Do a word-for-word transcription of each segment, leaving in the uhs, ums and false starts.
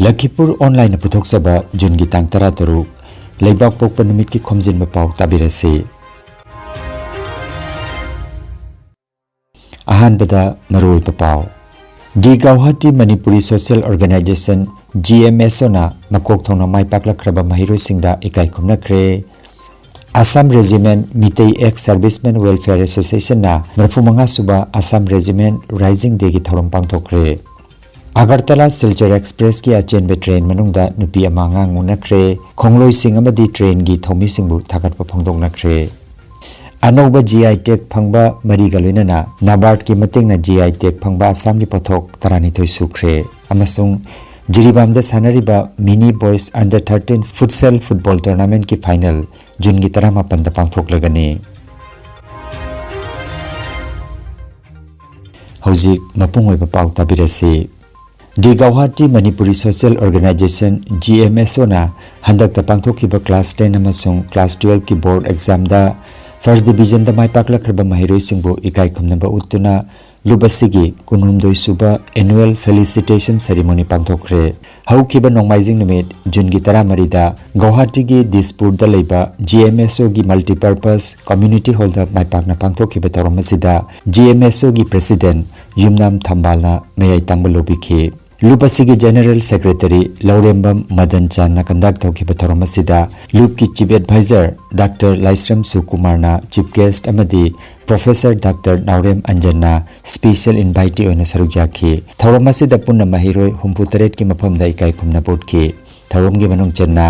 ꯑꯈꯤꯄꯨꯔ ꯑꯣꯟꯂꯥꯏꯟꯅ ꯄꯨꯊꯣꯛꯆꯕ ꯖꯨꯟꯒꯤ ꯇꯥꯡ ꯇꯔꯥꯇꯔꯨꯛ, ꯂꯩꯕꯥꯛ ꯄꯣꯛꯄ ꯅꯨꯃꯤꯠꯀꯤ ꯈꯣꯝꯖꯤꯟꯕ ꯄꯥꯎ ꯇꯥꯕꯤꯔꯁꯤ꯫ ꯑꯍꯥꯟꯕꯗ ꯃꯔꯨꯑꯣꯏꯕ ꯄꯥꯎ꯫ The Guwahati Manipuri social organization, G M S O ꯃꯀꯣꯛ ꯊꯣꯡꯅ ꯃꯥꯏ ꯄꯥꯛꯂꯛꯈ꯭ꯔꯕ ꯃꯍꯩꯔꯣꯏꯁꯤꯡꯗ ꯏꯀꯥꯏ ꯈꯨꯝꯅꯈ꯭ꯔꯦ꯫ Assam regiment Meitei ex servicemen welfare ꯑꯦꯁꯣꯁꯤꯌꯦꯁꯟꯅ ꯃꯔꯤꯐꯨꯃꯉꯥ ꯁꯨꯕ ꯑꯁꯥꯝ ꯔꯦꯖꯤꯃꯦꯟ ꯔꯥꯏꯖꯤꯡ ꯗꯦꯒꯤ ꯊꯧꯔꯝ ꯄꯥꯡꯊꯣꯛꯈ꯭ꯔꯦ꯫ ꯑꯒꯔꯇꯂꯥ ꯁꯤꯜꯆꯔ ꯑꯦꯛꯁꯄ꯭ꯔꯦꯁꯀꯤ ꯑꯆꯦꯟꯕ ꯇ꯭ꯔꯦꯟ ꯃꯅꯨꯡꯗ ꯅꯨꯄꯤ ꯑꯃ ꯑꯉꯥꯡ ꯎꯅꯈ꯭ꯔꯦ꯫ ꯈꯣꯡꯂꯣꯏꯁꯤꯡ ꯑꯃꯗꯤ ꯇ꯭ꯔꯦꯟꯒꯤ ꯊꯧꯃꯤꯁꯤꯡꯕꯨ ꯊꯥꯒꯠꯄ ꯐꯣꯡꯗꯣꯛꯅꯈ꯭ꯔꯦ꯫ ꯑꯅꯧꯕ ꯖꯤ ꯑꯥꯏ ꯇꯦꯒ ꯐꯪꯕ ꯃꯔꯤꯒ ꯂꯣꯏꯅꯅ ꯅꯥꯕꯥꯔꯗꯀꯤ ꯃꯇꯦꯡꯅ ꯖꯤ ꯑꯥꯏ ꯇꯦꯒ ꯐꯪꯕ ꯑꯁꯥꯝꯒꯤ ꯄꯣꯠꯊꯣꯛ ꯇꯔꯥꯅꯤꯊꯣꯏ ꯁꯨꯈ꯭ꯔꯦ꯫ ꯑꯃꯁꯨꯡ ꯖꯤꯔꯤꯕꯥꯝꯗ ꯁꯥꯟꯅꯔꯤꯕ mini boys under thirteen futsal football ꯇꯣꯔꯅꯥꯃꯦꯟꯠꯀꯤ ꯐꯥꯏꯅꯦꯜ ꯖꯨꯟꯒꯤ ꯇꯔꯥꯃꯥꯄꯟꯗ ꯄꯥꯡꯊꯣꯛꯂꯒꯅꯤ꯫ ꯍꯧꯖꯤꯛ ꯃꯄꯨꯡ ꯑꯣꯏꯕ ꯄꯥꯎ ꯇꯥꯕꯤꯔꯁꯤ꯫ The Guwahati Manipuri social organization, G M S O ꯍꯟꯗꯛꯇ ꯄꯥꯡꯊꯣꯛꯈꯤꯕ ꯀ꯭ꯂꯥꯁ ꯇꯦꯟ ꯑꯃꯁꯨꯡ ꯀ꯭ꯂꯥꯁ ꯇꯨꯋꯦꯜꯐꯀꯤ ꯕꯣꯔꯗ ꯑꯦꯛꯖꯥꯝꯗ ꯐꯥꯔꯁ ꯗꯤꯕꯤꯖꯟꯗ ꯃꯥꯏ ꯄꯥꯛꯂꯛꯈ꯭ꯔꯕ ꯃꯍꯩꯔꯣꯏꯁꯤꯡꯕꯨ ꯏꯀꯥꯏ ꯈꯨꯝꯅꯕ ꯎꯠꯇꯨꯅ ꯂꯨꯞ ꯑꯁꯤꯒꯤ ꯀꯨꯟꯍꯨꯝꯗꯣꯏ ꯁꯨꯕ ꯑꯦꯅꯨꯋꯦꯜ ꯐꯦꯂꯤꯁꯤꯇꯦꯁꯟ ꯁꯦꯔꯤꯃꯣꯅꯤ ꯄꯥꯡꯊꯣꯛꯈ꯭ꯔꯦ꯫ ꯍꯧꯈꯤꯕ ꯅꯣꯡꯃꯥꯏꯖꯤꯡ ꯅꯨꯃꯤꯠ ꯖꯨꯟꯒꯤ ꯇꯔꯥꯃꯔꯤꯗ ꯒꯧꯍꯥꯇꯤꯒꯤ ꯗꯤꯁꯄꯨꯔꯗ ꯂꯩꯕ ꯖꯤ ꯑꯦꯝ ꯑꯦꯁ ꯑꯣꯒꯤ ꯃꯜꯇꯤꯄꯔꯄꯁ ꯀꯝꯃ꯭ꯌꯨꯅꯤꯇꯤ ꯍꯣꯜꯗ ꯃꯥꯏ ꯄꯥꯛꯅ ꯄꯥꯡꯊꯣꯛꯈꯤꯕ ꯊꯧꯔꯝ ꯑꯁꯤꯗ ꯖꯤ ꯑꯦꯝ ꯑꯦꯁ ꯑꯣꯒꯤ ꯄ꯭ꯔꯦꯁꯤꯗꯦꯟꯠ ꯌꯨꯝꯅꯥꯝ ꯊꯝꯕꯥꯜꯅ ꯃꯌꯥꯏ ꯇꯪꯕ ꯂꯧꯕꯤꯈꯤ꯫ ꯂꯨꯞ ꯑꯁꯤꯒꯤ ꯖꯦꯅꯔꯦꯜ ꯁꯦꯀ꯭ꯔꯦꯇꯔꯤ ꯂꯧꯔꯦꯝꯕꯝ ꯃꯗꯟ ꯆꯥꯟꯅ ꯀꯟꯗꯛ ꯇꯧꯈꯤꯕ ꯊꯧꯔꯝ ꯑꯁꯤꯗ ꯂꯨꯞꯀꯤ ꯆꯤꯐ ꯑꯦꯗꯚꯥꯏꯖꯔ ꯗꯥꯛꯇꯔ ꯂꯥꯏꯁ꯭ꯔꯝ ꯁꯨꯀꯨꯃꯥꯔꯅ ꯆꯤꯐ ꯒꯦꯁ꯭ꯠ ꯑꯃꯗꯤ ꯄ꯭ꯔꯣꯐꯦꯁꯔ ꯗꯥꯛꯇꯔ ꯅꯥꯎꯔꯦꯝ ꯑꯟꯖꯟꯅ ꯁ꯭ꯄꯦꯁꯤꯌꯦꯜ ꯏꯟꯚꯥꯏꯇꯤ ꯑꯣꯏꯅ ꯁꯔꯨꯛ ꯌꯥꯈꯤ꯫ ꯊꯧꯔꯝ ꯑꯁꯤꯗ ꯄꯨꯟꯅ ꯃꯍꯩꯔꯣꯏ ꯍꯨꯝꯐꯨꯇꯔꯦꯠꯀꯤ ꯃꯐꯝꯗ ꯏꯀꯥꯏ ꯈꯨꯝꯅꯕ ꯎꯠꯈꯤ꯫ ꯊꯧꯔꯝꯒꯤ ꯃꯅꯨꯡ ꯆꯟꯅ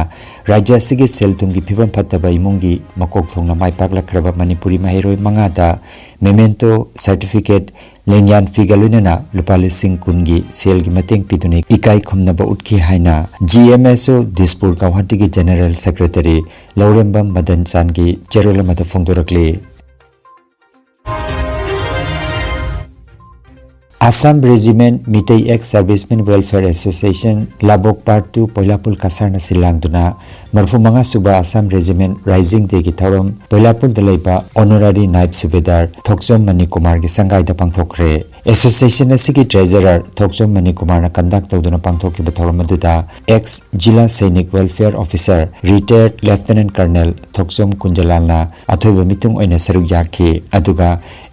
ꯔꯥꯖ꯭ꯌ ꯑꯁꯤꯒꯤ ꯁꯦꯜ ꯊꯨꯝꯒꯤ ꯐꯤꯕꯝ ꯐꯠꯇꯕ ꯏꯃꯨꯡꯒꯤ ꯃꯀꯣꯛ ꯊꯣꯡꯅ ꯃꯥꯏ ꯄꯥꯛꯂꯛꯈ꯭ꯔꯕ ꯃꯅꯤꯄꯨꯔꯤ ꯃꯍꯩꯔꯣꯏ ꯃꯉꯥꯗ ꯃꯦꯃꯦꯟꯇꯣ, ꯁꯔꯇꯤꯐꯤꯀꯦꯠ, ꯂꯦꯡꯌꯥꯟ ꯐꯤꯒ ꯂꯣꯏꯅꯅ ꯂꯨꯄꯥ ꯂꯤꯁꯤꯡ ꯀꯨꯟꯒꯤ ꯁꯦꯜꯒꯤ ꯃꯇꯦꯡ ꯄꯤꯗꯨꯅ ꯏꯀꯥꯏ ꯈꯨꯝꯅꯕ ꯎꯠꯈꯤ ꯍꯥꯏꯅ ꯖꯤ ꯑꯦꯝ ꯑꯦꯁ ꯑꯣ ꯗꯤꯁꯄꯨꯔ ꯒꯧꯍꯥꯇꯤꯒꯤ ꯖꯦꯅꯔꯦꯜ ꯁꯦꯀ꯭ꯔꯦꯇꯔꯤ ꯂꯧꯔꯦꯝꯕꯝ ꯃꯗꯟ ꯆꯥꯟꯒꯤ ꯆꯦꯔꯣꯜ ꯑꯃꯗ ꯐꯣꯡꯗꯣꯔꯛꯂꯤ꯫ Assam regiment Meitei ex servicemen welfare association Labok part two Poilapul ꯀꯁꯥꯔꯅ ꯁꯤꯜ ꯂꯥꯡꯗꯨꯅ ꯃꯔꯤꯐꯨꯃꯉꯥ ꯁꯨꯕ ꯑꯁꯥꯝ ꯔꯦꯖꯤꯃꯦꯟ ꯔꯥꯏꯖꯤꯡ ꯗꯦꯒꯤ ꯊꯧꯔꯝ ꯄꯣꯏꯂꯥꯄꯨꯜꯗ ꯂꯩꯕ ꯑꯣꯅꯔꯥꯔꯤ ꯅꯥꯏꯕ ꯁꯨꯕꯦꯗꯥꯔ ꯊꯣꯛꯆꯣꯝ ꯃꯅꯤꯀꯨꯃꯥꯔꯒꯤ ꯁꯪꯒꯥꯏꯗ ꯄꯥꯡꯊꯣꯛꯈ꯭ꯔꯦ꯫ ꯑꯦꯁꯣꯁꯤꯌꯦꯁꯟ ꯑꯁꯤꯒꯤ ꯇ꯭ꯔꯦꯖꯔꯔ ꯊꯣꯛꯆꯣꯝ ꯃꯅꯤꯀꯨꯃꯥꯔꯅ ꯀꯟꯗꯛ ꯇꯧꯗꯨꯅ ꯄꯥꯡꯊꯣꯛꯈꯤꯕ ꯊꯧꯔꯝ ꯑꯗꯨꯗ ex Zila Sainik welfare officer retired lieutenant colonel Thokchom ꯀꯨꯟꯖꯂꯥꯜꯅ ꯑꯊꯣꯏꯕ ꯃꯤꯇꯨꯡ ꯑꯣꯏꯅ ꯁꯔꯨꯛ ꯌꯥꯈꯤ꯫ ꯑꯗꯨꯒ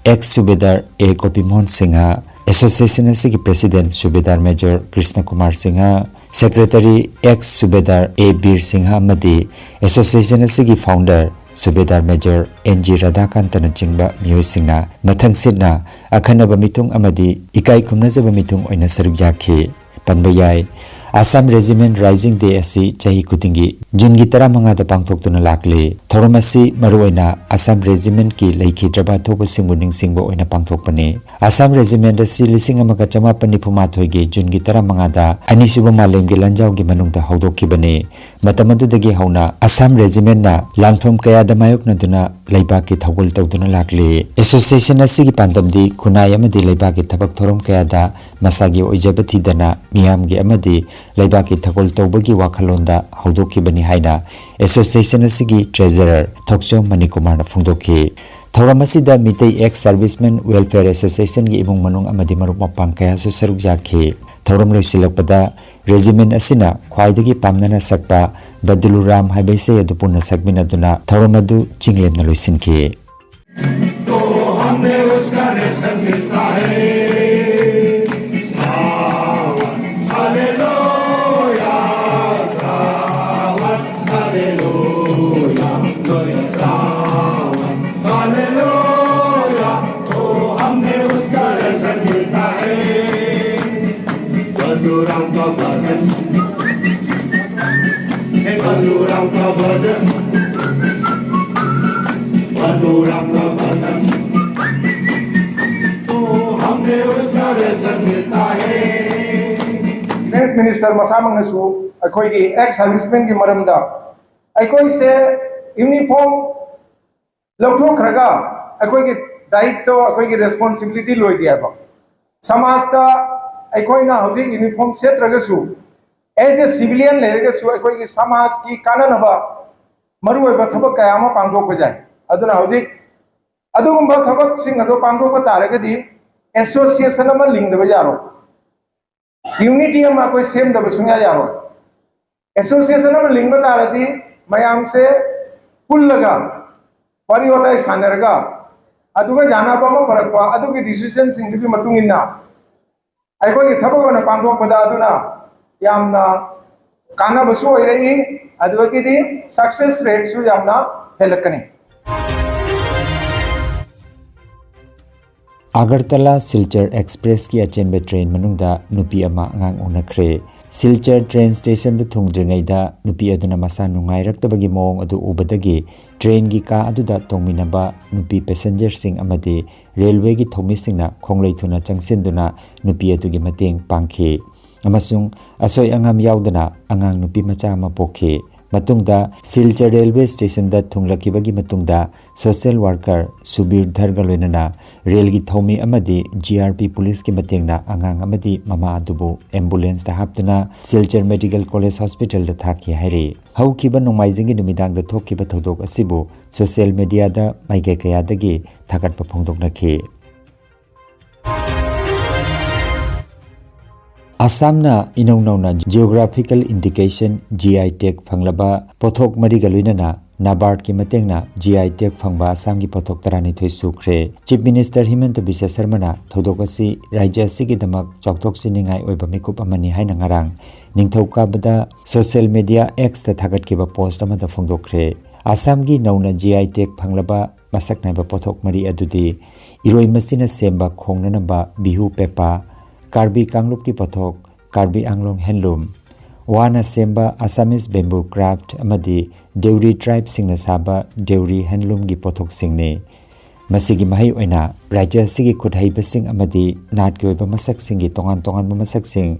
ex subedar A Gopimohan Singh, association ꯑꯁꯤꯒꯤ president subedar major Krishna Kumar Singh, secretary ex subedar A Bir Singh ꯑꯃꯗꯤ ꯑꯦꯁꯣꯁꯤꯌꯦꯁꯟ ꯑꯁꯤꯒꯤ founder subedar major N G ꯔꯥꯙꯥꯀꯥꯟꯇꯅꯆꯤꯡꯕ ꯃꯤꯑꯣꯏꯁꯤꯡꯅ ꯃꯊꯪ ꯁꯤꯠꯅ ꯑꯈꯟꯅꯕ ꯃꯤꯇꯨꯡ ꯑꯃꯗꯤ ꯏꯀꯥꯏ ꯈꯨꯝꯅꯖꯕ ꯃꯤꯇꯨꯡ ꯑꯣꯏꯅ ꯁꯔꯨꯛ ꯌꯥꯈꯤ꯫ ꯄꯟꯕ ꯌꯥꯏ, ꯑꯁꯥꯝ ꯔꯦꯖꯤꯃꯦꯟꯠ ꯔꯥꯏꯖꯤꯡ ꯗꯦ ꯑꯁꯤ ꯆꯍꯤ ꯈꯨꯗꯤꯡꯒꯤ ꯖꯨꯟꯒꯤ ꯇꯔꯥꯃꯉꯥꯗ ꯄꯥꯡꯊꯣꯛꯇꯨꯅ ꯂꯥꯛꯂꯤ꯫ ꯊꯧꯔꯝ ꯑꯁꯤ ꯃꯔꯨꯑꯣꯏꯅ ꯑꯁꯥꯝ ꯔꯦꯖꯤꯃꯦꯟꯠꯀꯤ ꯂꯩꯈꯤꯗ꯭ꯔꯕ ꯑꯊꯧꯕꯁꯤꯡꯕꯨ ꯅꯤꯡꯁꯤꯡꯕ ꯑꯣꯏꯅ ꯄꯥꯡꯊꯣꯛꯄꯅꯤ꯫ ꯑꯁꯥꯝ ꯔꯦꯖꯤꯃꯦꯟꯠ ꯑꯁꯤ ꯂꯤꯁꯤꯡ ꯑꯃꯒ ꯆꯃꯥꯄꯟ ꯅꯤꯐꯨ ꯃꯥꯊꯣꯏꯒꯤ ꯖꯨꯟꯒꯤ ꯇꯔꯥꯃꯉꯥꯗ ꯑꯅꯤꯁꯨꯕ ꯃꯥꯂꯦꯝꯒꯤ ꯂꯥꯟꯖꯥꯎꯒꯤ ꯃꯅꯨꯡꯗ ꯍꯧꯗꯣꯛꯈꯤꯕꯅꯤ꯫ ꯃꯇꯝ ꯑꯗꯨꯗꯒꯤ ꯍꯧꯅ ꯑꯁꯥꯝ ꯔꯦꯖꯤꯃꯦꯟꯠꯅ ꯂꯥꯟꯐꯝ ꯀꯌꯥꯗ ꯃꯥꯌꯣꯛꯅꯗꯨꯅ ꯂꯩꯕꯥꯛꯀꯤ ꯊꯧꯒꯜ ꯇꯧꯗꯨꯅ ꯂꯥꯛꯂꯤ꯫ ꯑꯦꯁꯣꯁꯤꯌꯦꯁꯟ ꯑꯁꯤꯒꯤ ꯄꯥꯟꯗꯝꯗꯤ ꯈꯨꯟꯅꯥꯏ ꯑꯃꯗꯤ ꯂꯩꯕꯥꯛꯀꯤ ꯊꯕꯛ ꯊꯧꯔꯝ ꯀꯌꯥꯗ ꯃꯁꯥꯒꯤ ꯑꯣꯏꯖꯕ ꯊꯤꯗꯅ ꯃꯤꯌꯥꯝꯒꯤ ꯑꯃꯗꯤ ꯂꯩꯕꯥꯛꯀꯤ ꯊꯧꯒꯜ ꯇꯧꯕꯒꯤ ꯋꯥꯈꯜꯂꯣꯟꯗ ꯍꯧꯗꯣꯛꯈꯤꯕꯅꯤ ꯍꯥꯏꯅ ꯑꯦꯁꯣꯁꯤꯌꯦꯁꯟ ꯑꯁꯤꯒꯤ ꯇ꯭ꯔꯦꯖꯔꯔ ꯊꯣꯛꯆꯣꯝ ꯃꯅꯤꯀꯨꯃꯥꯔꯅ ꯐꯣꯡꯗꯣꯛꯈꯤ꯫ ꯊꯧꯔꯝ ꯑꯁꯤꯗ ꯃꯤꯇꯩ ꯑꯦꯛꯁ ꯁꯥꯔꯚꯤꯁꯃꯦꯟ ꯋꯦꯜꯐꯤꯌꯔ ꯑꯦꯁꯣꯁꯤꯌꯦꯁꯟꯒꯤ ꯏꯃꯨꯡ ꯃꯅꯨꯡ ꯑꯃꯗꯤ ꯃꯔꯨꯞ ꯃꯄꯥꯡ ꯀꯌꯥꯁꯨ ꯁꯔꯨꯛ ꯌꯥꯈꯤ꯫ ꯊꯧꯔꯝ ꯂꯣꯏꯁꯤꯜꯂꯛꯄꯗ ꯔꯦꯖꯤꯃꯦꯟꯠ ꯑꯁꯤꯅ ꯈ꯭ꯋꯥꯏꯗꯒꯤ ꯄꯥꯝꯅꯅ ꯁꯛꯄ ꯕꯗꯂꯨꯔꯥꯝ ꯍꯥꯏꯕ ꯏꯁꯩ ꯑꯗꯨ ꯄꯨꯟꯅ ꯁꯛꯃꯤꯟꯅꯗꯨꯅ ꯊꯧꯔꯝ ꯑꯗꯨ ꯆꯤꯡꯂꯦꯝꯅ ꯂꯣꯏꯁꯤꯟꯈꯤ꯫ तो हमने उसका रेशन मिलता है। सावन, हालेलुया, सावन, हालेलुया, सावन, हालेलुया, तो हमने उसका रेशन मिलता है। बलराम का भजन, हे बलराम का भजन, बलराम का भजन, तो हमने उसका रेशन मिलता है। ꯗꯤꯐꯦꯟꯁ ꯃꯤꯅꯤꯁꯇꯔ ꯃꯁꯥꯃꯛꯅꯁꯨ ꯑꯩꯈꯣꯏꯒꯤ ꯑꯦꯛꯁ ꯁꯥꯔꯚꯤꯁꯃꯦꯟꯒꯤ ꯃꯔꯝꯗ ꯑꯩꯈꯣꯏꯁꯦ ꯌꯨꯅꯤꯐꯣꯔꯝ ꯂꯧꯊꯣꯛꯈ꯭ꯔꯒ ꯑꯩꯈꯣꯏꯒꯤ ꯗꯥꯏꯠꯇꯣ, ꯑꯩꯈꯣꯏꯒꯤ ꯔꯦꯁꯄꯣꯟꯁꯤꯕꯤꯂꯤꯇꯤ ꯂꯣꯏꯗꯦ ꯍꯥꯏꯕ꯫ ꯁꯃꯥꯖꯇ ꯑꯩꯈꯣꯏꯅ ꯍꯧꯖꯤꯛ ꯌꯨꯅꯤꯐꯣꯔꯝ ꯁꯦꯠꯇ꯭ꯔꯒꯁꯨ, ꯑꯦꯖ ꯑꯦ ꯁꯤꯚꯤꯂꯤꯌꯟ ꯂꯩꯔꯒꯁꯨ, ꯑꯩꯈꯣꯏꯒꯤ ꯁꯃꯥꯖꯀꯤ ꯀꯥꯟꯅꯅꯕ ꯃꯔꯨꯑꯣꯏꯕ ꯊꯕꯛ ꯀꯌꯥ ꯑꯃ ꯄꯥꯡꯊꯣꯛꯄ ꯌꯥꯏ꯫ ꯑꯗꯨꯅ ꯍꯧꯖꯤꯛ ꯑꯗꯨꯒꯨꯝꯕ ꯊꯕꯛꯁꯤꯡ ꯑꯗꯨ ꯄꯥꯡꯊꯣꯛꯄ ꯇꯥꯔꯒꯗꯤ, ꯑꯦꯁꯣꯁꯤꯌꯦꯁꯟ ꯑꯃ ꯂꯤꯡꯗꯕ ꯌꯥꯔꯣꯏ꯫ ꯌꯨꯅꯤꯇꯤ ꯑꯃ ꯑꯩꯈꯣꯏ ꯁꯦꯝꯗꯕ ꯁꯨꯡꯌꯥ ꯌꯥꯔꯣꯏ꯫ ꯑꯦꯁꯣꯁꯤꯌꯦꯁꯟ ꯑꯃ ꯂꯤꯡꯕ ꯇꯥꯔꯗꯤ ꯃꯌꯥꯝꯁꯦ ꯄꯨꯜꯂꯒ ꯋꯥꯔꯤ ꯋꯥꯇꯥꯏ ꯁꯥꯟꯅꯔꯒ ꯑꯗꯨꯒ ꯌꯥꯅꯕ ꯑꯃ ꯄꯨꯔꯛꯄ, ꯑꯗꯨꯒꯤ ꯗꯤꯁꯤꯖꯟꯁꯤꯡꯗꯨꯒꯤ ꯃꯇꯨꯡ ꯏꯟꯅ ꯑꯩꯈꯣꯏꯒꯤ ꯊꯕꯛ ꯑꯣꯏꯅ ꯄꯥꯡꯊꯣꯛꯄꯗ ꯑꯗꯨꯅ ꯌꯥꯝꯅ ꯀꯥꯟꯅꯕꯁꯨ ꯑꯣꯏꯔꯛꯏ, ꯑꯗꯨꯗꯒꯤꯗꯤ ꯁꯛꯁꯦꯁ ꯔꯦꯠꯁꯨ ꯌꯥꯝꯅ ꯍꯦꯜꯂꯛꯀꯅꯤ꯫ ꯑꯒꯔꯇꯂꯥ ꯁꯤꯜꯆꯔ ꯑꯦꯛꯁꯄ꯭ꯔꯦꯁꯀꯤ ꯑꯆꯦꯟꯕ ꯇ꯭ꯔꯦꯟ ꯃꯅꯨꯡꯗ ꯅꯨꯄꯤ ꯑꯃ ꯑꯉꯥꯡ ꯎꯅꯈ꯭ꯔꯦ꯫ ꯁꯤꯜꯆꯔ ꯇ꯭ꯔꯦꯟ ꯁ꯭ꯇꯦꯁꯟꯗ ꯊꯨꯡꯗ꯭ꯔꯤꯉꯩꯗ ꯅꯨꯄꯤ ꯑꯗꯨꯅ ꯃꯁꯥ ꯅꯨꯡꯉꯥꯏꯔꯛꯇꯕꯒꯤ ꯃꯑꯣꯡ ꯑꯗꯨ ꯎꯕꯗꯒꯤ ꯇ꯭ꯔꯦꯟꯒꯤ ꯀꯥ ꯑꯗꯨꯗ ꯇꯣꯡꯃꯤꯟꯅꯕ ꯅꯨꯄꯤ ꯄꯦꯁꯦꯟꯖꯔꯁꯤꯡ ꯑꯃꯗꯤ ꯔꯦꯜꯋꯦꯒꯤ ꯊꯧꯃꯤꯁꯤꯡꯅ ꯈꯣꯡꯂꯩ ꯊꯨꯅ ꯆꯪꯁꯤꯟꯗꯨꯅ ꯅꯨꯄꯤ ꯑꯗꯨꯒꯤ ꯃꯇꯦꯡ ꯄꯥꯡꯈꯤ ꯑꯃꯁꯨꯡ ꯑꯁꯣꯏ ꯑꯉꯥꯝ ꯌꯥꯎꯗꯅ ꯑꯉꯥꯡ ꯅꯨꯄꯤ ꯃꯆꯥ ꯑꯃ ꯄꯣꯛꯈꯤ꯫ ꯃꯇꯨꯡꯗ ꯁꯤꯜꯆꯔ ꯔꯦꯜꯋꯦ ꯁ꯭ꯇꯦꯁꯟꯗ ꯊꯨꯡꯂꯛꯈꯤꯕꯒꯤ ꯃꯇꯨꯡꯗ ꯁꯣꯁꯤꯌꯦꯜ ꯋꯥꯔꯀꯔ ꯁꯨꯕꯤꯔ ꯙꯔꯒ ꯂꯣꯏꯅꯅ ꯔꯦꯜꯒꯤ ꯊꯧꯃꯤ ꯑꯃꯗꯤ ꯖꯤ ꯑꯥꯔ ꯄꯤ ꯄꯨꯂꯤꯁꯀꯤ ꯃꯇꯦꯡꯅ ꯑꯉꯥꯡ ꯑꯃꯗꯤ ꯃꯃꯥ ꯑꯗꯨꯕꯨ ꯑꯦꯝꯕꯨꯂꯦꯟꯁꯇ ꯍꯥꯞꯇꯨꯅ ꯁꯤꯜꯆꯔ ꯃꯦꯗꯤꯀꯦꯜ ꯀꯣꯂꯦꯖ ꯍꯣꯁꯄꯤꯇꯥꯜꯗ ꯊꯥꯈꯤ ꯍꯥꯏꯔꯤ꯫ ꯍꯧꯈꯤꯕ ꯅꯣꯡꯃꯥꯏꯖꯤꯡꯒꯤ ꯅꯨꯃꯤꯗꯥꯡꯗ ꯊꯣꯛꯈꯤꯕ ꯊꯧꯗꯣꯛ ꯑꯁꯤꯕꯨ ꯁꯣꯁꯤꯌꯦꯜ ꯃꯦꯗꯤꯌꯥꯗ ꯃꯥꯏꯀꯩ ꯀꯌꯥꯗꯒꯤ ꯊꯥꯒꯠꯄ ꯐꯣꯡꯗꯣꯛꯅꯈꯤ꯫ ꯑꯁꯥꯝꯅ ꯏꯅꯧ ꯅꯧꯅ ꯖꯤꯑꯣꯒ꯭ꯔꯥꯐꯤꯀꯦꯜ ꯏꯟꯗꯤꯀꯦꯁꯟ, ꯖꯤ ꯑꯥꯏ ꯇꯦꯒ ꯐꯪꯂꯕ ꯄꯣꯠꯊꯣꯛ ꯃꯔꯤꯒ ꯂꯣꯏꯅꯅ ꯅꯥꯕꯥꯔꯗꯀꯤ ꯃꯇꯦꯡꯅ ꯖꯤ ꯑꯥꯏ ꯇꯦꯒ ꯐꯪꯕ ꯑꯁꯥꯝꯒꯤ ꯄꯣꯠꯊꯣꯛ ꯇꯔꯥꯅꯤꯊꯣꯏ ꯁꯨꯈ꯭ꯔꯦ꯫ ꯆꯤꯐ ꯃꯤꯅꯤꯁꯇꯔ ꯍꯤꯃꯟꯇ ꯕꯤꯁ꯭ꯋ ꯁꯔꯃꯅ ꯊꯧꯗꯣꯛ ꯑꯁꯤ ꯔꯥꯖ꯭ꯌ ꯑꯁꯤꯒꯤꯗꯃꯛ ꯆꯥꯎꯊꯣꯛꯆꯅꯤꯡꯉꯥꯏ ꯑꯣꯏꯕ ꯃꯤꯀꯨꯞ ꯑꯃꯅꯤ ꯍꯥꯏꯅ ꯉꯔꯥꯡ ꯅꯤꯡꯊꯧꯀꯥꯕꯗ ꯁꯣꯁꯤꯌꯦꯜ ꯃꯤꯗꯤꯌꯥ ꯑꯦꯛꯁꯇ ꯊꯥꯒꯠꯈꯤꯕ ꯄꯣꯁꯠ ꯑꯃꯗ ꯐꯣꯡꯗꯣꯛꯈ꯭ꯔꯦ꯫ ꯑꯁꯥꯝꯒꯤ ꯅꯧꯅ ꯖꯤ ꯑꯥꯏ ꯇꯦꯒ ꯐꯪꯂꯕ ꯃꯁꯛ ꯅꯥꯏꯕ ꯄꯣꯠꯊꯣꯛ ꯃꯔꯤ ꯑꯗꯨꯗꯤ ꯏꯔꯣꯏ ꯃꯆꯤꯅ ꯁꯦꯝꯕ ꯈꯣꯡꯅꯅꯕ ꯕꯤꯍꯨ ꯄꯦꯄꯥ, ꯀꯥꯔꯕꯤ ꯀꯥꯡꯂꯨꯞꯀꯤ ꯄꯣꯠꯊꯣꯛ ꯀꯥꯔꯕꯤ ꯑꯪꯂꯣꯡ ꯍꯦꯟꯂꯨꯝ, ꯋꯥꯅ ꯁꯦꯝꯕ ꯑꯁꯥꯃꯤꯁ ꯕꯦꯝꯕꯨ ꯀ꯭ꯔꯥꯐꯠ ꯑꯃꯗꯤ ꯗꯦꯎꯔꯤ ꯇ꯭ꯔꯥꯏꯕꯁꯤꯡꯅ ꯁꯥꯕ ꯗꯦꯎꯔꯤ ꯍꯦꯟꯂꯨꯝꯒꯤ ꯄꯣꯠꯊꯣꯛꯁꯤꯡꯅꯤ꯫ ꯃꯁꯤꯒꯤ ꯃꯍꯩ ꯑꯣꯏꯅ ꯔꯥꯖ꯭ꯌ ꯑꯁꯤꯒꯤ ꯈꯨꯠ ꯍꯩꯕꯁꯤꯡ ꯑꯃꯗꯤ ꯅꯥꯠꯀꯤ ꯑꯣꯏꯕ ꯃꯁꯛꯁꯤꯡꯒꯤ ꯇꯣꯉꯥꯟ ꯇꯣꯉꯥꯟꯕ ꯃꯁꯛꯁꯤꯡ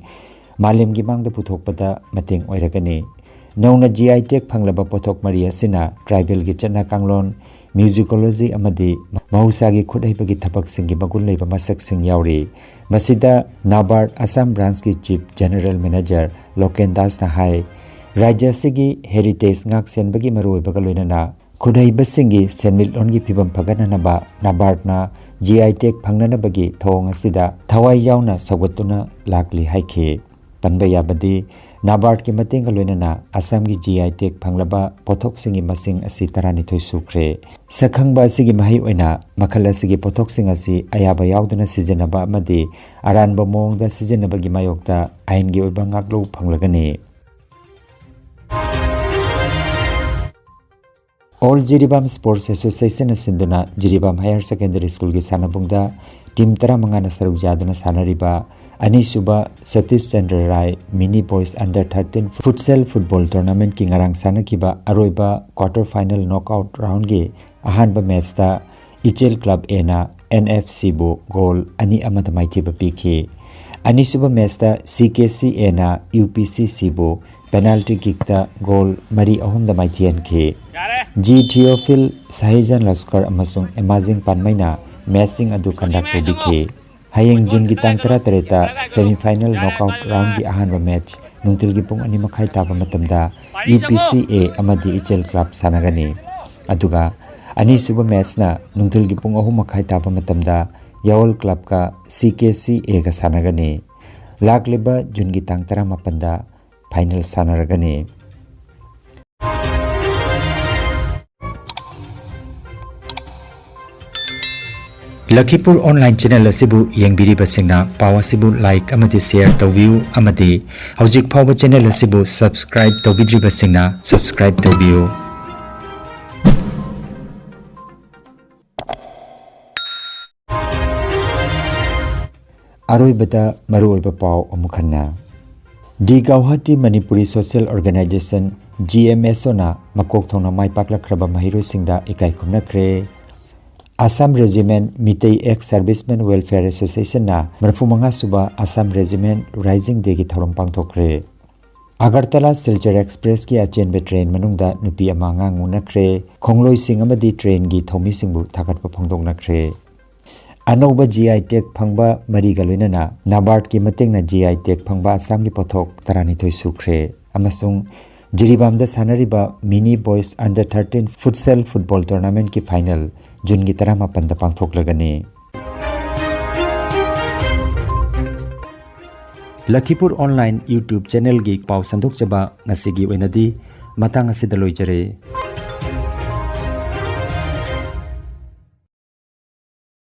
ꯃꯥꯂꯦꯝꯒꯤ ꯃꯥꯡꯗ ꯄꯨꯊꯣꯛꯄꯗ ꯃꯇꯦꯡ ꯑꯣꯏꯔꯒꯅꯤ꯫ ꯅꯧꯅ ꯖꯤ ꯑꯥꯏ ꯇꯦꯒ ꯐꯪꯂꯕ ꯄꯣꯠꯊꯣꯛ ꯃꯔꯤ ꯑꯁꯤꯅ ꯇ꯭ꯔꯥꯏꯕꯦꯜꯒꯤ ꯆꯠꯅ ꯀꯥꯡꯂꯣꯟ, ꯃ꯭ꯌꯨꯖꯤꯀꯣꯂꯣꯖꯤ ꯑꯃꯗꯤ ꯃꯍꯧꯁꯥꯒꯤ ꯈꯨꯠ ꯍꯩꯕꯒꯤ ꯊꯕꯛꯁꯤꯡꯒꯤ ꯃꯒꯨꯟ ꯂꯩꯕ ꯃꯁꯛꯁꯤꯡ ꯌꯥꯎꯔꯤ꯫ ꯃꯁꯤꯗ ꯅꯥꯕꯥꯔꯗ ꯑꯁꯥꯝ ꯕ꯭ꯔꯥꯟꯁꯀꯤ ꯆꯤꯐ ꯖꯦꯅꯔꯦꯜ ꯃꯦꯅꯦꯖꯔ ꯂꯣꯀꯦꯟ ꯗꯥꯁꯅ ꯍꯥꯏ, ꯔꯥꯖ꯭ꯌ ꯑꯁꯤꯒꯤ ꯍꯦꯔꯤꯇꯦꯖ ꯉꯥꯛ ꯁꯦꯟꯕꯒꯤ ꯃꯔꯨꯑꯣꯏꯕꯒ ꯂꯣꯏꯅꯅ ꯈꯨꯠꯍꯩꯕꯁꯤꯡꯒꯤ ꯁꯦꯟꯃꯤꯠꯂꯣꯟꯒꯤ ꯐꯤꯕꯝ ꯐꯒꯠꯅꯅꯕ ꯅꯥꯕꯥꯔꯗꯅ ꯖꯤ ꯑꯥꯏ ꯇꯦꯒ ꯐꯪꯅꯅꯕꯒꯤ ꯊꯧꯑꯣꯡ ꯑꯁꯤꯗ ꯊꯋꯥꯏ ꯌꯥꯎꯅ ꯁꯧꯒꯠꯇꯨꯅ ꯂꯥꯛꯂꯤ ꯍꯥꯏꯈꯤ꯫ ꯄꯟꯕ ꯌꯥꯕꯗꯤ, ꯅꯥꯕꯥꯔꯗꯀꯤ ꯃꯇꯦꯡꯒ ꯂꯣꯏꯅꯅ ꯑꯁꯥꯝꯒꯤ ꯖꯤ ꯑꯥꯏ ꯇꯦꯒ ꯐꯪꯂꯕ ꯄꯣꯠꯊꯣꯛꯁꯤꯡꯒꯤ ꯃꯁꯤꯡ ꯑꯁꯤ ꯇꯔꯥꯅꯤꯊꯣꯏ ꯁꯨꯈ꯭ꯔꯦ꯫ ꯁꯛꯈꯪꯕ ꯑꯁꯤꯒꯤ ꯃꯍꯩ ꯑꯣꯏꯅ ꯃꯈꯜ ꯑꯁꯤꯒꯤ ꯄꯣꯠꯊꯣꯛꯁꯤꯡ ꯑꯁꯤ ꯑꯌꯥꯕ ꯌꯥꯎꯗꯅ ꯁꯤꯖꯤꯟꯅꯕ ꯑꯃꯗꯤ ꯑꯔꯥꯟꯕ ꯃꯑꯣꯡꯗ ꯁꯤꯖꯤꯟꯅꯕꯒꯤ ꯃꯥꯌꯣꯛꯇ ꯑꯥꯏꯟꯒꯤ ꯑꯣꯏꯕ ꯉꯥꯛꯂꯧ ꯐꯪꯂꯒꯅꯤ꯫ All Jiribam Sports Association ꯅ ꯁꯤꯟꯗꯨꯅ ꯖꯤꯔꯤꯕꯥꯝ ꯍꯥꯌꯔ ꯁꯦꯀꯦꯟꯗꯔꯤ ꯁ꯭ꯀꯨꯜꯒꯤ ꯁꯥꯟꯅꯕꯨꯡꯗ ꯇꯤꯝ ꯇꯔꯥꯃꯉꯥꯅ ꯁꯔꯨꯛ ꯌꯥꯗꯨꯅ ꯁꯥꯟꯅꯔꯤꯕ ꯑꯅꯤꯁꯨꯕ ꯁꯇꯤꯁ ꯆꯟꯗ꯭ꯔ ꯔꯥꯏ ꯃꯤꯅꯤ boys under thirteen futsal football ꯇꯣꯔꯅꯥꯃꯦꯟꯠꯀꯤ ꯉꯔꯥꯡ ꯁꯥꯟꯅꯈꯤꯕ ꯑꯔꯣꯏꯕ ꯀ꯭ꯋꯥꯔꯇꯔ ꯐꯥꯏꯅꯦꯜ ꯅꯣꯛꯑꯥꯎꯠ ꯔꯥꯎꯟꯒꯤ ꯑꯍꯥꯟꯕ ꯃꯦꯆꯇ ꯏꯆꯦꯜ ꯀ꯭ꯂꯕ ꯑꯦꯅ ꯑꯦꯟ ꯑꯦꯐ ꯁꯤꯕꯨ ꯒꯣꯜ ꯑꯅꯤ ꯑꯃꯗ ꯃꯥꯏꯊꯤꯕ ꯄꯤꯈꯤ꯫ ꯑꯅꯤꯁꯨꯕ ꯃꯦꯆꯇ ꯁꯤ ꯀꯦ ꯁꯤ ꯑꯦꯅ ꯌꯨ ꯄꯤ ꯁꯤ ꯁꯤꯕꯨ ꯄꯦꯅꯥꯜꯇꯤ ꯀꯤꯛꯇ ꯒꯣꯜ ꯃꯔꯤ ꯑꯍꯨꯝꯗ ꯃꯥꯏꯊꯤꯍꯟꯈꯤ꯫ ꯖꯤ ꯊꯤꯌꯣꯐꯤꯜ, ꯁꯍꯤꯖꯥꯟ ꯂꯁꯀꯔ ꯑꯃꯁꯨꯡ ꯑꯦꯃꯥꯖꯤꯡ ꯄꯥꯟꯃꯩꯅ ꯃꯦꯆꯁꯤꯡ ꯑꯗꯨ ꯀꯟꯗꯛ ꯇꯧꯕꯤꯈꯤ꯫ ꯍꯌꯦꯡ ꯖꯨꯟꯒꯤ ꯇꯥꯡ ꯇꯔꯥꯇꯔꯦꯠꯇ ꯁꯦꯃꯤꯐꯥꯏꯅꯦꯜ ꯅꯣꯛꯑꯥꯎꯠ ꯔꯥꯎꯟꯒꯤ ꯑꯍꯥꯟꯕ ꯃꯦꯆ ꯅꯨꯡꯊꯤꯜꯒꯤ ꯄꯨꯡ ꯑꯅꯤ ꯃꯈꯥꯏ ꯇꯥꯕ ꯃꯇꯝꯗ ꯌꯨ ꯄꯤ ꯁꯤ ꯑꯦ ꯑꯃꯗꯤ ꯏꯆꯦꯜ ꯀ꯭ꯂꯕ ꯁꯥꯟꯅꯒꯅꯤ꯫ ꯑꯗꯨꯒ ꯑꯅꯤꯁꯨꯕ ꯃꯦꯆꯅ ꯅꯨꯡꯊꯤꯜꯒꯤ ꯄꯨꯡ ꯑꯍꯨꯝ ꯃꯈꯥꯏ ꯇꯥꯕ ꯃꯇꯝꯗ ꯌꯥꯑꯣꯜ ꯀ꯭ꯂꯕꯀ ꯁꯤ ꯀꯦ ꯁꯤ ꯑꯦꯒ ꯁꯥꯟꯅꯒꯅꯤ꯫ ꯂꯥꯛꯂꯤꯕ ꯖꯨꯟꯒꯤ ꯇꯥꯡ ꯇꯔꯥꯃꯥꯄꯟꯗ ꯐꯥꯏꯅꯦꯜ ꯁꯥꯟꯅꯔꯒꯅꯤ꯫ ꯂꯈꯤꯄꯨꯔ ꯑꯣꯟꯂꯥꯏꯟ ꯆꯦꯅꯦꯜ ꯑꯁꯤꯕꯨ ꯌꯦꯡꯕꯤꯔꯤꯕꯁꯤꯡꯅ ꯄꯥꯎ ꯑꯁꯤꯕꯨ ꯂꯥꯏꯛ ꯑꯃꯗꯤ ꯁꯦꯌꯔ ꯇꯧꯕꯤꯌꯨ ꯑꯃꯗꯤ ꯍꯧꯖꯤꯛ ꯐꯥꯎꯕ ꯆꯦꯅꯦꯜ ꯑꯁꯤꯕꯨ ꯁꯕꯁꯀ꯭ꯔꯥꯏꯕ ꯇꯧꯕꯤꯗ꯭ꯔꯤꯕꯁꯤꯡꯅ ꯁꯕꯁꯀ꯭ꯔꯥꯏꯕ ꯇꯧꯕꯤꯌꯨ꯫ ꯑꯔꯣꯏꯕꯗ ꯃꯔꯨꯑꯣꯏꯕ ꯄꯥꯎ ꯑꯃꯨꯛ ꯍꯟꯅ꯫ The Guwahati Manipuri social organization, G M S O ꯃꯀꯣꯛ ꯊꯣꯡꯅ ꯃꯥꯏ ꯄꯥꯛꯂꯛꯈ꯭ꯔꯕ ꯃꯍꯩꯔꯣꯏꯁꯤꯡꯗ ꯏꯀꯥꯏ ꯈꯨꯝꯅꯈ꯭ꯔꯦ꯫ Assam regiment Meitei ex servicemen welfare ꯑꯦꯁꯣꯁꯤꯌꯦꯁꯟꯅ ꯃꯔꯤꯐꯨ ꯃꯉꯥ ꯁꯨꯕ ꯑꯁꯥꯝ ꯔꯦꯖꯤꯃꯦꯟ ꯔꯥꯏꯖꯤꯡ ꯗꯦꯒꯤ ꯊꯧꯔꯝ ꯄꯥꯡꯊꯣꯛꯈ꯭ꯔꯦ꯫ ꯑꯒꯔꯇꯂꯥ ꯁꯤꯜꯆꯔ ꯑꯦꯛꯁꯄ꯭ꯔꯦꯁꯀꯤ ꯑꯆꯦꯟꯕ ꯇ꯭ꯔꯦꯟ ꯃꯅꯨꯡꯗ ꯅꯨꯄꯤ ꯑꯃ ꯑꯉꯥꯡ ꯎꯅꯈ꯭ꯔꯦ꯫ ꯈꯣꯡꯂꯣꯏꯁꯤꯡ ꯑꯃꯗꯤ ꯇ꯭ꯔꯦꯟꯒꯤ ꯊꯧꯃꯤꯁꯤꯡꯕꯨ ꯊꯥꯒꯠꯄ ꯐꯣꯡꯗꯣꯛꯅꯈ꯭ꯔꯦ꯫ ꯑꯅꯧꯕ ꯖꯤ ꯑꯥꯏ ꯇꯦꯒ ꯐꯪꯕ ꯃꯔꯤꯒ ꯂꯣꯏꯅꯅ ꯅꯥꯕꯥꯔꯗꯀꯤ ꯃꯇꯦꯡꯅ ꯖꯤ ꯑꯥꯏ ꯇꯦꯒ ꯐꯪꯕ ꯑꯁꯥꯝꯒꯤ ꯄꯣꯠꯊꯣꯛ ꯇꯔꯥꯅꯤꯊꯣꯏ ꯁꯨꯈ꯭ꯔꯦ ꯑꯃꯁꯨꯡ ꯖꯤꯔꯤꯕꯥꯝꯗ ꯁꯥꯟꯅꯔꯤꯕ mini boys under thirteen futsal football ꯇꯣꯔꯅꯥꯃꯦꯟꯠꯀꯤ ꯐꯥꯏꯅꯦꯜ ꯖꯨꯟꯒꯤ ꯇꯔꯥꯃꯥꯄꯟꯗ ꯄꯥꯡꯊꯣꯛꯂꯒꯅꯤ꯫ ꯂꯈꯤꯄꯨꯔ ꯑꯣꯟꯂꯥꯏꯟ YouTube ꯆꯦꯅꯦꯜꯒꯤ ꯄꯥꯎ ꯁꯟꯗꯣꯛꯆꯕ ꯉꯁꯤꯒꯤ ꯑꯣꯏꯅꯗꯤ ꯃꯇꯥꯡ ꯑꯁꯤꯗ ꯂꯣꯏꯖꯔꯦ꯫